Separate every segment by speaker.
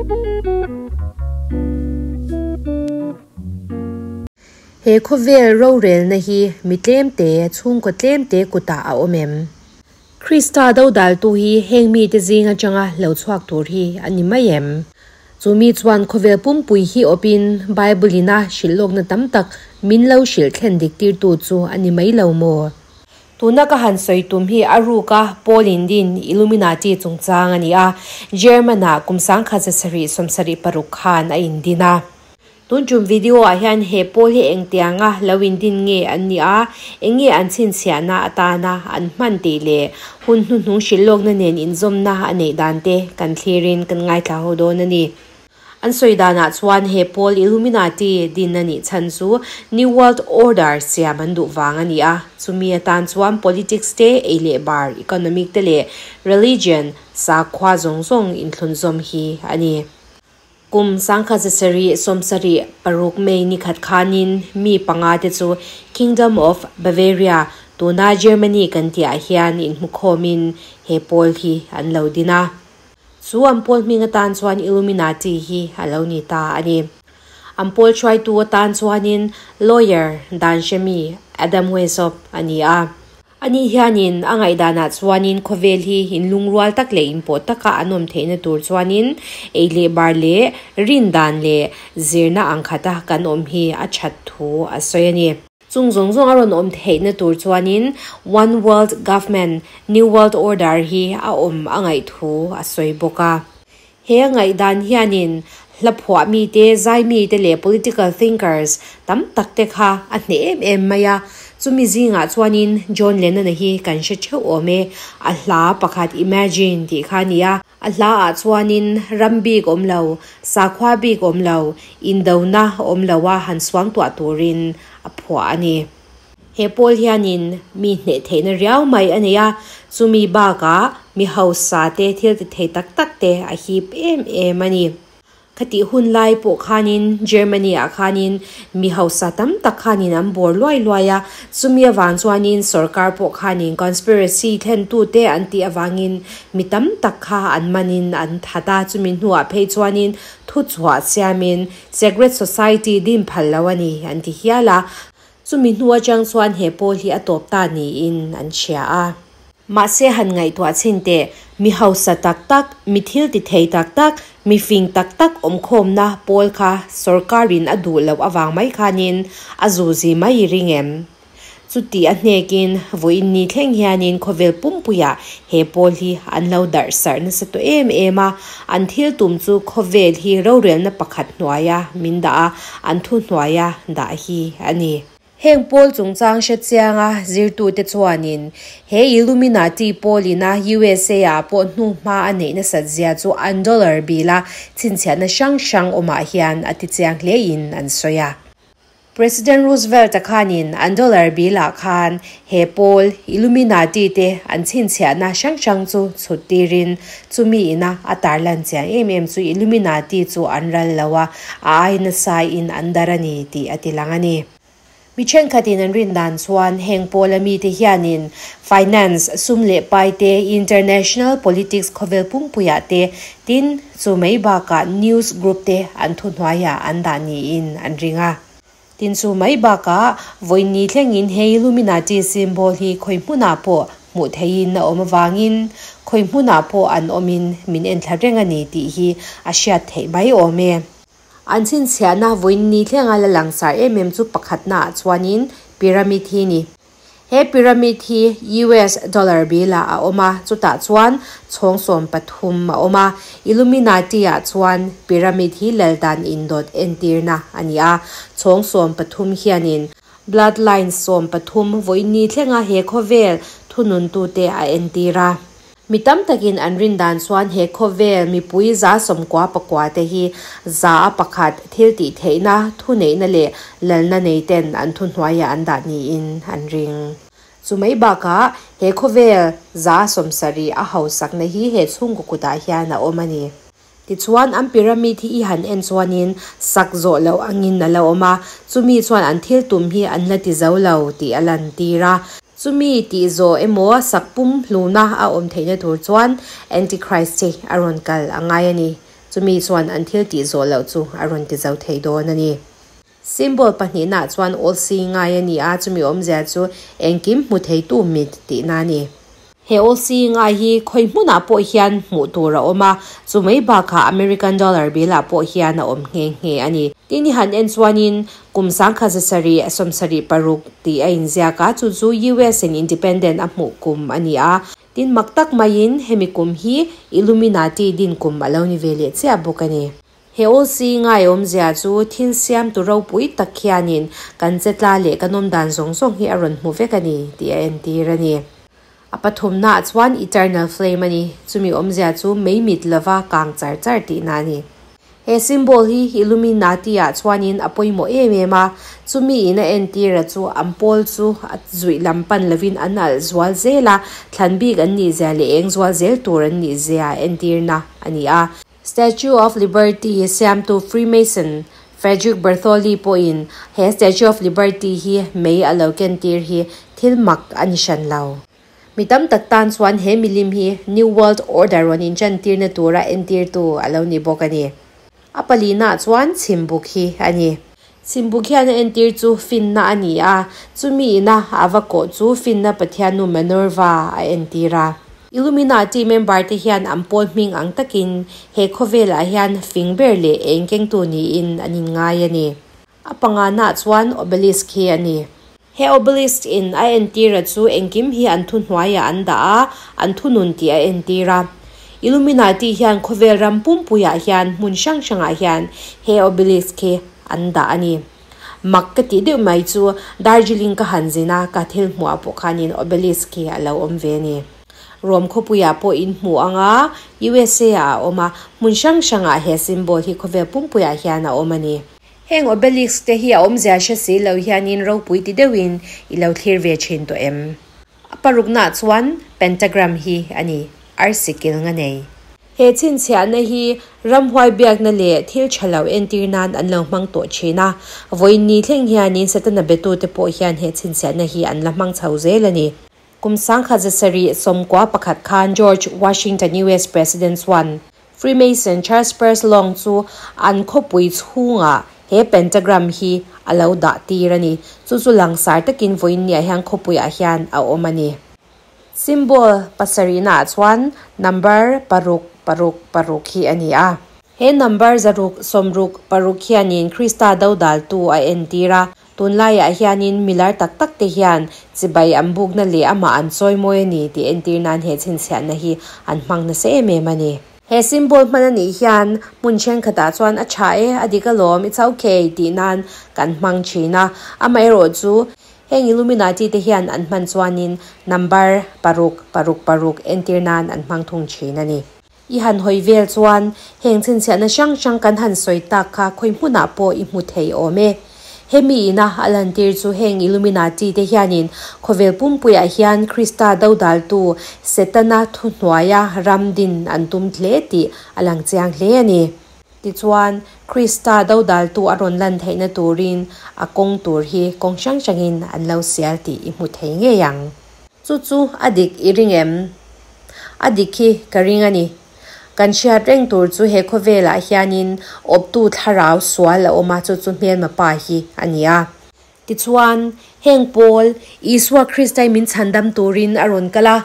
Speaker 1: He khawvel rorelna hi mi tlemte, chhungkaw tlemte kutah a awm em? Krista dodaltu hi heng mite zing atanga lo chhuak tur hi a ni mai em? Chu mi chuan khawvel pumpui hi awpin Bible-in a hrilh lawkna tam tak min lo hrilh thlen dik tirtu chu a ni mai lo maw? Tuna ka han sawi tum hi a ruka Paul in din Illuminati chungchang a ni a, German-ah kum 1776 khan a indin a. Tun tum video ah hian he pawl hi engtianga lo indin nge an ni a, eng nge an chhinchhiahna atana an hman tih leh hun hnuhnung hrilh lawkna nen inzawmna a neih dan te kan thlirin kan ngaithla ho dawn a ni. An sawi danah chuan he pawl Illuminati din a nih chhan chu New World Order siam an duh vang a ni a, chumi atan chuan politics te, ei leh bar, economic te leh religion, sakhua zawng zawng inthlunzawm hi a ni. Kum 1776 May ni khat khanin mi panga te chu Kingdom of Bavaria, tuna Germany kan tih ah hian inhmukhawmin he pawl hi an lo din a. Chu an pawl hming atan chuan Illuminati hi a lo ni ta a ni. An pawl hruaitu atan chuanin lawyer dan hremi Adam Weishaupt a ni a. Ani hianin a ngaihdanah chuanin khawvel hi inlungrual tak leh inpawh taka an awm theihna tur chuanin ei leh bar leh rin dan leh zirna ang khata kan awm hi a that thu a sawi a ni. Chung zawng zawng a rawn awm theihna tur chuanin One World Government, New World Order hi a awm a ngaih thu a sawi bawk a. He a ngaihdan hianin hla phuah mite, zai mite leh political thinkers tam tak te kha a hneh em em mai a. Chumi zingah chuanin John Lennon-a hi kan hre theuh awm e. A hla pakhat Imagine tih kha a ni a. A hla ah chuanin ram bik awm lo, sakhua bik awm lo, indona awm lo a han suang tuah turin a phuah a ni. He pawl hianin mi hneh theihna riau mai a nei a, chumi bakah mi hausa te thil ti thei tak tak te a hip em em a ni. Khatih hun lai pawh khanin Germany ah khanin mi hausa tam tak khanin an bawr luai luai a, chumi avang chuanin sorkar pawh khanin conspiracy thlentu te an tih avangin mi tam tak kha an manin an that a, chumi hnuah phei chuanin thu chhuah siamin secret society din phal lo a ni an ti hial a. Chumi hnu atang chuan he pawl hi a tawp ta niin an hria a. Mahse han ngaihtuah chhin teh, mi hausa tak tak, mi thil ti thei tak tak, mi fing tak tak awmkhawmna pawl kha sorkarin a duh loh avang mai khanin a zuzi mai i ring em? Chuti a hnekin vawiin ni thleng hianin khawvel pumpuiah he pawl hi an lo darh sarh nasa tawh em em a, an thil tum chu khawvel hi rorelna pakhat hnuaia min dah a, an thu hnuaia dah hi a ni. Heng pawl chungchang hre chianga zirtute chuanin he Illuminati pawlina USA ah pawh hnuhma a neih nasat zia chu an dollar bill-a chhinchhiahna hrang hrang awmah hian a ti chiang hlein an sawi a. President Roosevelt-a khanin an dollar bill-ah khan he pawl Illuminati te an chhinchhiahna hrang hrang chu chhut tirin chumi ina a tarlan chiang em em chu Illuminati chu an ral lo a, a ai nasa in an dar a ni tih a ti lang a ni. Mi thenkhatin an rin dan chuan heng pawl a mite hianin finance, sum leh pai te, international politics khawvel pumpuiah te, tin chu mai bakah news group te an thu hnuaiah an dah niin an ring a. Tin chu mai bakah vawiin ni thlengin he Illuminati symbol hi khawi hmunah pawh hmuh theihin a awm avangin khawi hmunah pawh an awmin min en thla reng a ni tih hi a hriat theih mai awm e. An chhinchhiahna vawiin ni thlenga la langsar em em chu pakhatna ah chuanin pyramid hi a ni. He pyramid hi US dollar bill ah a awm a, chutah chuan chhawng 13 a awm a. Illuminati ah chuan pyramid hi laldan indawt entirna a ni a, chhawng 13 hianin bloodline 13 vawiin ni thlenga he khawvel thununtute a entir a. Mi tam takin an rin dan chuan he khawvel mipui 99% te hi 100% thil tih theihna thu neihna leh lalna nei ten an thu hnuaiah an dah niin an ring. Chu mai bakah he khawvel 70% a hausakna hi he chhungkaw kutah hian a awm a ni. Tichuan an pyramid hi i han en chuanin sak zawh loh angin a lo awm a, chumi chuan an thil tum hi an la ti zo lo tih a lan tir a. Chumi tih zawh emaw sak pum hluna a awm theihna tur chuan Antichrist hi a rawn kal a ngai a ni. Chumi chuan an thil tih zawh loh chu a rawn ti zo thei dawn a ni. Symbol pahnihnaah chuan all seeing eye a ni a, chumi awmzia chu engkim hmu theitu mit tihna a ni. He all seeing eye hi khawi hmunah pawh hian hmuh tur a awm a, chu mai bakah American dollar bill ah pawh hian a awm nghe nghe a ni. Tin i han en chuanin kum 1776 tih a inziak a, chu chu US in independent a hmuh kum a ni a. Tin mak tak maiin hemi kum hi Illuminati din kum a lo ni ve leh chiah bawk a ni. He awlsi ngaiawmzia chu thil siamtu ropui tak hianin kan chetla leh kan awmdan zawng zawng hi a rawn hmu vek a ni tih a entir a ni. A pathumnaah chuan eternal flame a ni, chumi awmzia chu mei mit lova kang char char tihna a ni. He symbol hi Illuminati-ah chuanin a pawimawh em em a, chumi in a entira chu an pawl chu a zuih lam pan lovin an alh zual zel a, thlan bik an nihzia leh eng zual zel tur an nihzia entirna a ni a. Statue of Liberty siamtu Freemason Frederick Bartholdi pawhin he Statue of Liberty hi mei a lo kentir hi thil mak a ni hran lo. Mi tam tak tan chuan he milim hi New World Order rawn inchantirna tura entirtu a lo ni bawk a ni. A palinaah chuan chhimbuk hi a ni. Chhimbuk hian a entir chu finna a ni a, chumi ina a va kawh chu finna pathiannu Minerva a entir a. Illuminati member te hian an pawl hming ang takin he khawvelah hian fing ber leh eng kengtu niin an inngai a ni. A panganaah chuan obelisk hi a ni. He obelisk in a entira chu engkim hi an thuhnuaiah an dah a, an thunun tih a entir a. Illuminati hian khawvel ram pumpuiah hian hmun hrang hrangah hian he obelisk hi an dah a ni. Mak ka tih deuh mai chu Darjeeling ka han zin a, ka thil hmuh ah pawh khanin obelisk hi a lo awm ve a ni. Rome khawpuiah pawh in hmu ang a, USA ah a awm a, hmun hrang hrangah he symbol hi khawvel pumpuiah hian a awm a ni. Heng obelisk te hi a awmzia hre si lo hianin ropui ti deuhin i lo thlir ve thin tawh em? A paruknaah chuan pentagram hi a ni, arsi kil nga nei. He chhinchhiahna hi ramhuai biakna leh thil tha lo entir nan an lo hmang tawh thin a, vawiin ni thleng hianin Setana betute pawh hian he chhinchhiahna hi an la hmang chho zel a ni. Kum 1791 khan George Washington US President chuan Freemason Charles Peirce Long chu an khawpui chhungah he pentagram hi a lo dah tir a ni. Chu chu langsar takin vawiin niah hian khawpuiah hian a awm a ni. Symbol pasarihnaah chuan number paruk paruk paruk hi a ni a. He number zaruk sawmruk paruk hianin Krista dodaltu a entir a. Tunlaiah hianin milar tak tak te hian chibai an bukna leh amah an chawimawi a ni tih entir nan he chhinchhiahna hi an hmang nasa em em a ni. He symbol hman a nih hian hmun thenkhatah chuan a tha e, a dik alawm, it's okay tih nan kan hmang thin a. Amaherawhchu, heng Illuminati te hian an hman chuanin number paruk paruk paruk entir nan an hmang thung thin a ni. I han hawi vel chuan heng chhinchhiahna hrang hrang kan han sawi tak kha khawi hmunah pawh i hmu thei awm e. Hemi ina a lantir chu heng Illuminati te hianin khawvel pumpuiah hian Krista dodaltu Setana thuhnuaia ram din an tum hle tih a lang chiang hle a ni. Tichuan, Krista dodaltu a rawn lan theihna turin a kawng tur hi kawng hrang hrangin an lo sial tih i hmu thei ngei ang. Chu chu a dik i ring em? A dik hi ka ring a ni. Kan hriat reng tur chu he khawvelah hianin awptu thlarau sual a awm a, chu chu hmelma pa hi a ni a. Tichuan, heng pawl, Isua Kristai min chhandam turin a rawn kal a,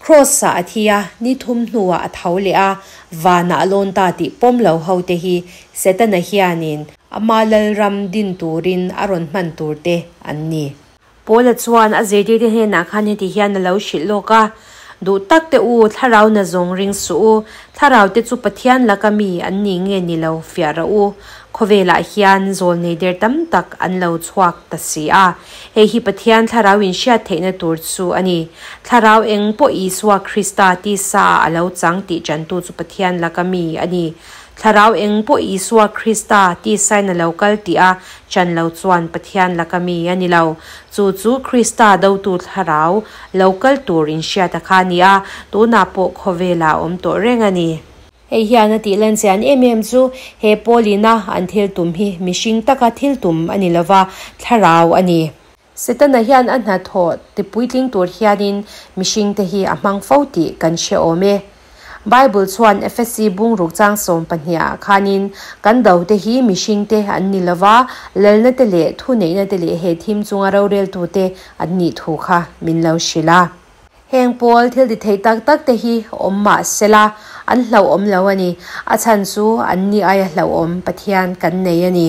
Speaker 1: Kraws-ah a thi a, ni thum hnuah a tho leh a, vanah a lawn ta tih pawm lo hote hi Setana hianin ama lalram din turin a rawn hman turte an ni. Paula chuan a zirtirte hnenah khan heti hian a lo hrilh lawk a, Duh tak teh u, thlarau na zawng ring suh u, thlarau te chu Pathian laka mi an ni nge ni lo fiah rawh u, khawvelah hian zawlnei der tam tak an lo chhuak ta si a, hei hi Pathian thlarau in hriat theihna tur chu a ni. Thlarau eng pawh Isua Krista tisa ah a lo chang tih chantu chu Pathian laka mi a ni. Thlarau eng pawh Isua Krista tisain a lo kal tih a chan lo chuan Pathian laka mi a ni lo. Chu chu Krista dotu thlarau lo kal tur inhriat a kha a ni a, tunah pawh khawvelah a awm tawh reng a ni. Hei hian a tih lan chian em em chu he Paulina an thil tum hi mihring taka thil tum a ni lova, thlarau a ni. Setana hian a hnathawh tipuitling tur hianin mihringte hi a hmang fo tih kan hre awm e. Bible chuan Efesi bungruk chang 12 ah khanin kan do te hi mihring te an ni lova, lalna te leh thuneihna te leh he thim chunga roreltu te an nih thu kha min lo hrilh a. Heng pawl thil ti thei tak tak te hi awm mah sela an hlauhawm lo a ni. A chhan chu an ni aia hlauhawm Pathian kan nei a ni.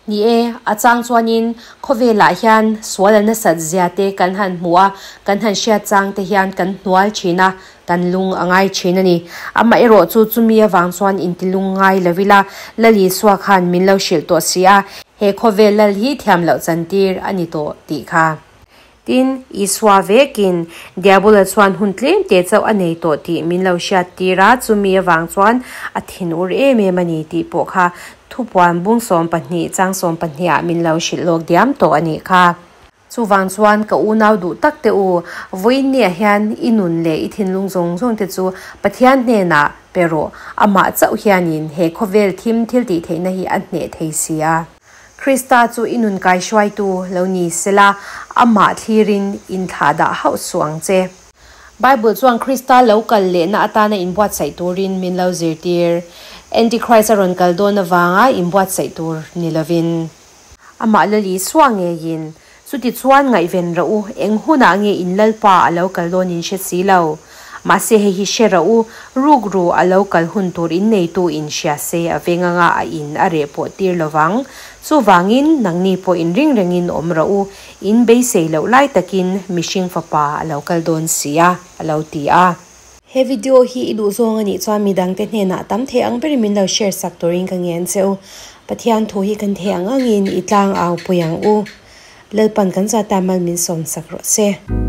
Speaker 1: Ni e, a chang chuanin khawvelah hian sual a nasat zia te kan han hmu a, kan han hriat chang te hian kan hnual thin a, kan lung a ngai thin a ni. Amaherawh chu chumi avang chuan intilung ngai lo ila, Lal Isua khan min lo hrilh tawh si a, he khawvel lal hi thiam loh chantir a ni tawh tih kha. Tin, Isua vekin Diabola chuan hun tlem te chauh a nei tawh tih min lo hriattir a, chumi avang chuan a thinur em em a ni tih pawh kha thupuan bung 12 chang 12 ah min lo hrilh lawk diam tawh a nih kha. Chuvang chuan ka unau duh tak te u, vawiin nia hian i nun leh i thinlung zawng zawng te chu Pathian hnenah pe rawh, amah chauh hianin he khawvel thim thil tih theihna hi a hneh thei si a. Krista chu i nun kaihruaitu lo ni sela, amah thlirin inthlahdah hauh suh ang che. Bible chuan Krista lo kal lehna atana inbuatsaih turin min lo zirtir. Antichrist a rawn kal dawn avanga inbuatsaih tur ni lovin. Amah Lal Isua ngeiin, Chuti chuan ngaihven rawh u, eng hunah nge in Lalpa a lo kal dawn in hre si lo. Mahse hei hi hre rawh u, rukru a lo kal hun tur in neitu in hria se a veng anga a in a reh pawh tir lo vang. Chuvangin nangni pawh in ring rengin awm rawh u, in beisei loh lai takin mihring fapa a lo kal dawn si a, a lo ti a. He video hi i duh zawng a nih chuan midangte hnenah tam thei ang berin min lo share sak turin ka ngen che u. Pathian thu hi kan thei ang angin i tlang au pui ang u. Lalpan kan zata mal min sawm sak rawh se.